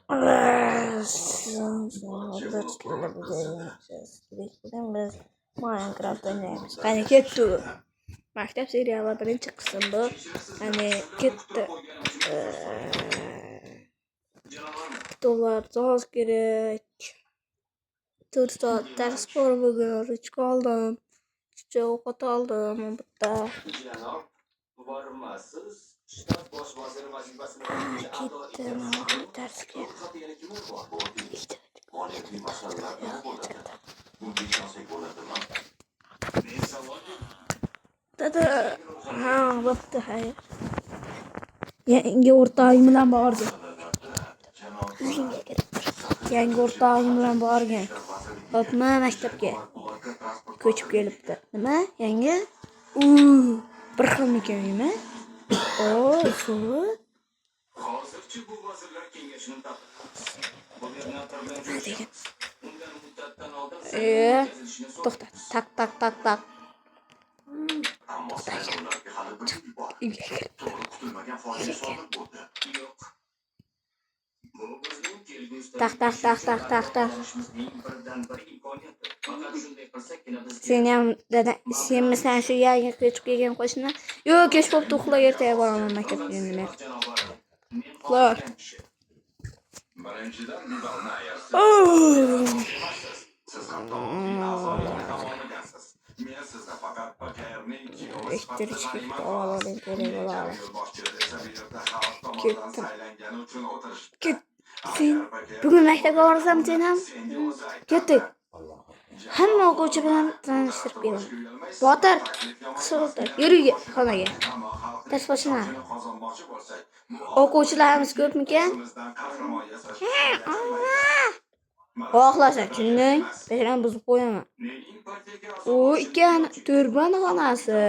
Bugun biz Minecraft o'ynaymiz. Qani ketdi u. Maktab seriali birinchi qism bu. Qani ketdi. Kitoblar yoz kerak. 4 soat dars bor bugun. Ruchka oldim. Chuchuk ovqat oldim bitta. Ketdim darsga. Dada, ha, bo'pti, xayr. Yangi o'rtog'im bilan bordim. Uyga kirib. Yangi o'rtog'im bilan borgan. Hopmi maktabga ko'chib kelibdi. Nima? Yangi? U bir xilmikan uymi? O, suvi. Nima degan? E, to'xta. Tak tak tak tak. To'xta. Chiq. Uyga kiribdi. Tak tak tak tak tak tak. Seni ham dada, senmisan shu yangi ko'chib kelgan qo'shni? Yo'q, kech bo'pti, uxla, ertaga boraman maktabga nima. Uxla. Elektrichka olib kerak bo'ladi. Ketdim. Ket. Sen bugun maktabga borasanmi sen ham? Ketdik. Hamma o'quvchi bilan tanishtirib kelaman. Botir, qisqa o'tir. Yur uyga, xonaga. Dars boshlanadi. O'quvchilarimiz ko'pmikan? Xohlasa tushunding? Peshanani buzib qo'yaman. U ikki to'rbani xonasi.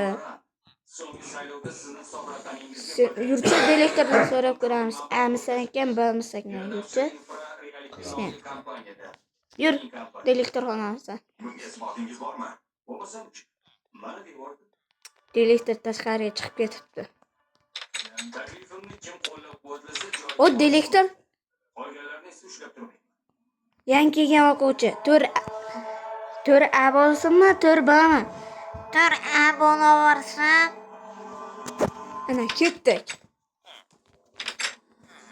Sen yurchi, direktordan so'rab ko'ramiz. Amisan ekan, Bmisan ekan, yurchi. Sen. Yur, direktor xonasi. Direktor tashqariga chiqib ketibdi. O direktor yangi kelgan o'quvchi. 4 A bo'lsinmi, 4 Bmi? 4 A bo'laversin. Ana ketdik.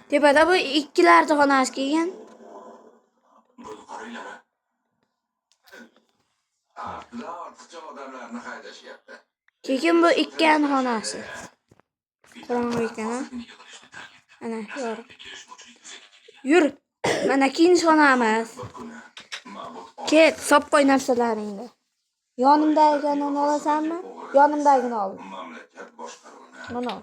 Tepada bu ikkilarni xonasi kelgan. Keyin bu ikkani xonasi. Qorong'u ekan, a? Ana, yorug'. Yur. Mana kiyinish xonamiz. Ket, solib qo'y narsalaringni. Yonimdagini olasanmi? Yonimdagini ol. Mana ol.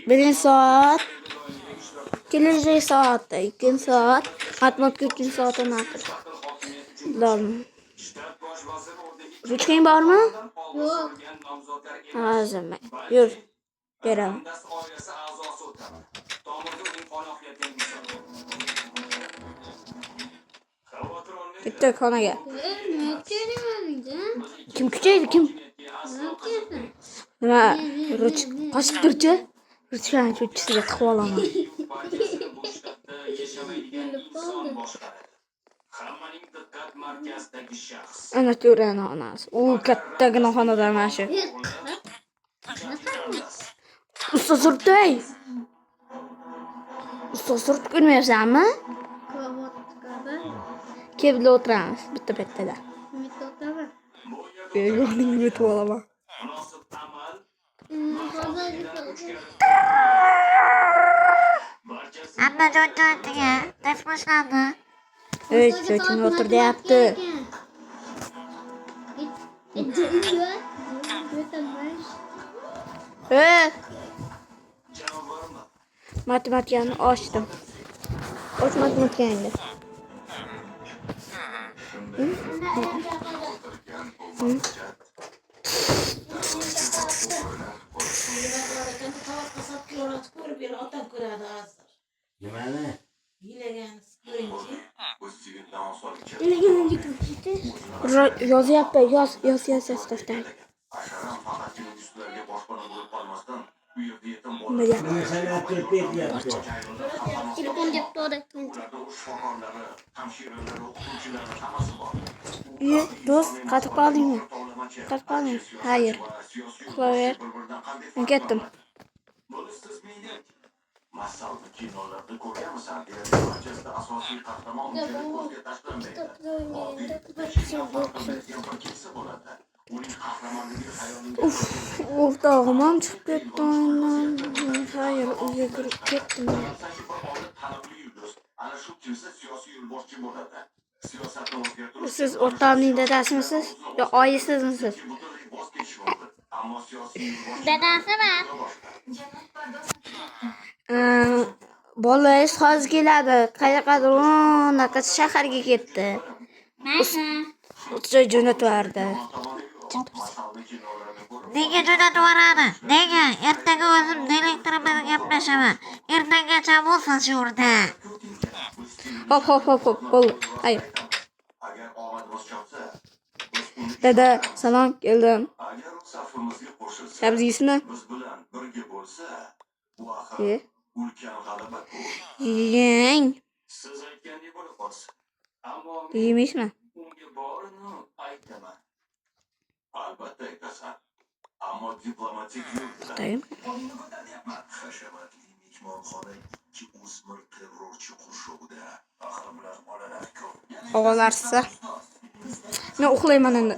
Birinchi soat kelajak soatda, ikkinchi soat matematika ikkinchi soatini o'tir. Ruchkang bormi? Yo'q. Hozir yur. Beraman. Ketdik xonaga. Nima kuchaydi? Kim kuchaydi, kim? Nima kuchaysan? Nima? Ruch qochib turchi. Ruchkani cho'chchisiga tiqib olaman. Ana to'rani xonasi. U kattagina xonada mana shu. Usta surtay. Usta surtib ko'rmayapsanmi? Kel birga o'tiramiz bitta bittada. Yoningga o'tib olaman. Hamma joy joyiga dars boshlandi. Ey, cho'ching o'tir deyapti. Ey! Matematikani ochdim. Och matematikangni. Nimani? Yozyapti, yoz, yoz, yoz, yoz daftarga. Nima deyapti? Mana seni olib kelib beryapti. Telefon deb to'g'ri. Iye, do'st, qatib qoldingmi? Qatib qoldingmi? Xayr. Uxlayver. Men ketdim. Uf, o'rtog'im ham chiqib ketdi o'yindan. Xayr, uyga kirib ketdim. Siz o'rtog'imning dadasimisiz? Yo, oyisizmisiz? Dadasi ben. Bolangiz hozir keladi. Qayoqqadir unaqa shaharga ketdi. Mayli. Joy jo'natvardi. Nega jo'natib yuboradi? Nega? Ertaga o'zim direktor bilan gaplashaman. Ertagacha bo'lsin shu yerda. Hop, hop, hop, hop, bo'ldi. Xayr. Dada, salom, keldim. Sabzi yeysizmi? Ye. Yeng. Yemaysizmi? To'xtayim. Og'alarsa. Men uxlayman endi.